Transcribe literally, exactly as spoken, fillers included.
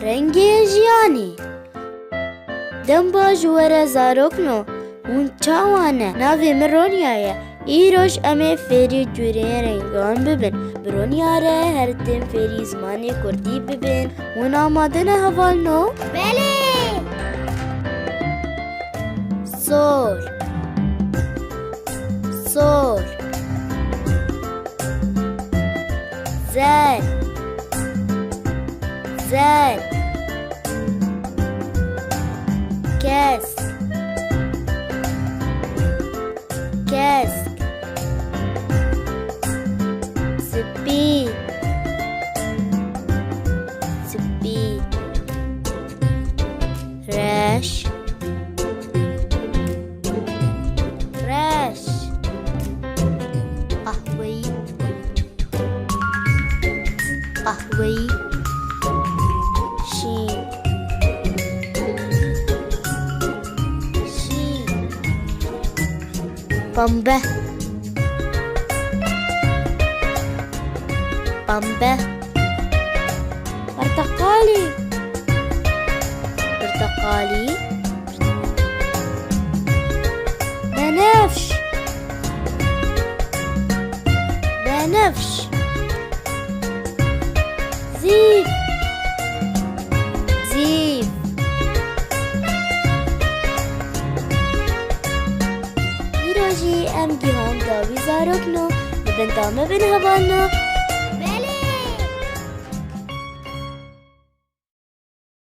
Rengê jiyanê. Dem baş were zarokno. Hûn çawa ne? Navê min Ronya ye. Îroj em ê fêrî cûreyên rengan bibin. Bi Ronya re her tim fêrî zimanê kurdî bibin. Hûn amade ne hevalno? Belê! Sor. Sor. Zer. Zer. Kesk. Kesk. Spî. Spî. Reş. Reş. Qehweyî. Qehweyî. Şîn. Şîn. Pembe. Pembe. Porteqalî. Porteqalî. Benefş. Benefş. Zîv. Zîv. Îro jî em gihan dawî zarokno, li bin dame bin hevalno,